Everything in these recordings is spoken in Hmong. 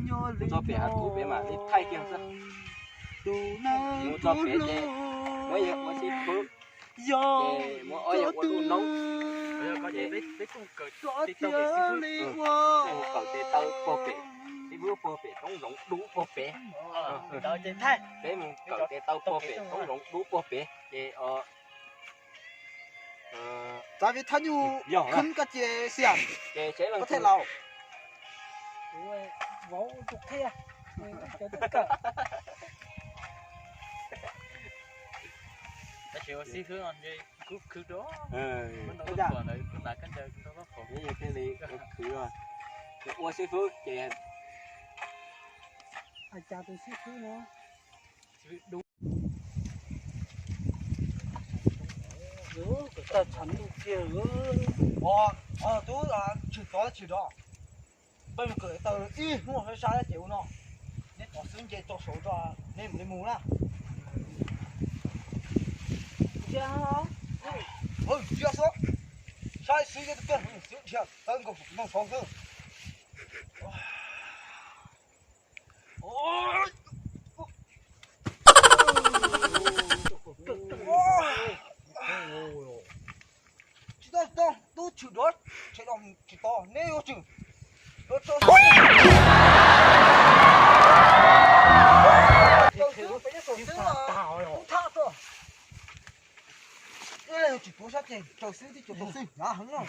Mus txog pem hav kub pem mam li thaij kiag xwb. Mus txog pem ces muab yawg ua xib fwb, ces muab ob yawg ua dub noob, ces peb mus kawm tes taw puag pem, peb mus kawm tes taw puag pem roob zoov dub puag pem. Peb mus kawm tes taw puag pem roob zoov dub puag pem ces txav vim thab nyuj khwb koj ces xiam, ces seb leej twg laus. Vauv tus qhia, cov twb kawm. Tab sis ua xib fwb no ntshe kuv khwv dua. Yog thiaj li khwv, ua xib fwb ces hais cas tus xib fwb no. Tag tshav ntuj kiag. Tub, tshwm tod tshwm dov, peb mus kawm taw ib hnub saib saib ces ua no. Neb tos xwb nce tso saud tso, neb mam li mus na. Ntsia xwb, saib xwb yog tus kawg xwb dhia tawb nkaus saum ntoo saud xwb. Tsis tau, tsis tau, tub tshwm dov, tshwm dov tsis tau, neb yuav tsum tsaws xwb, peb yuav tsaws xwb, tub thab tso. Tsis tuav sab ces tsaws xwb, tib tsaws tau xwb, hnyav heev no.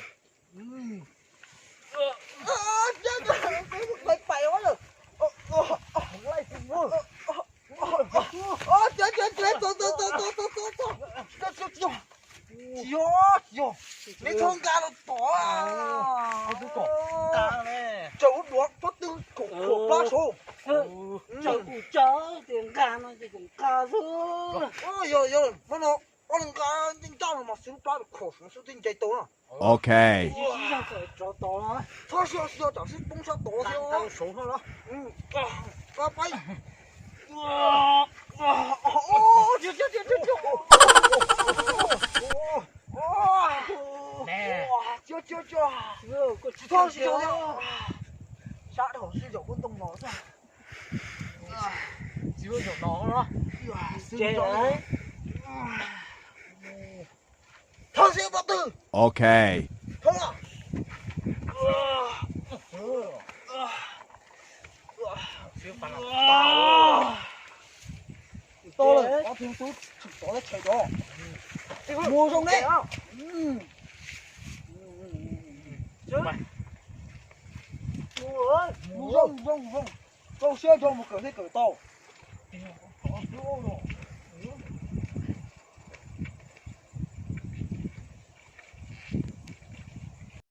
Tsis yog, tsis yog, neb txhob nqa los tom. Tsaws ua duav pob tw khuam khuam plab saud. Tsaws kuj tsaws, tias nqa no ces kuj nqa xwb. Yog, yog, no no, ob leeg nqa ncaj ncaj no mas xwb plab khuam saud xwb thiaj nce tau na. Ok. Txhob siab, siab tsam sib poob sab tod thiab. Nqa pab. Txhob siab, siab thiab. Sab dhau sib zaum lub ntoo no xwb. Tsis zaum no. Thov siab pab twg. Ok. Thov. Tau lawm, ob tug tub tshwm tod tshwm tod. Mus zoo ne. Mus zoo, zoo, zoo. Rau siab rau mus kawm thiaj kawm tau.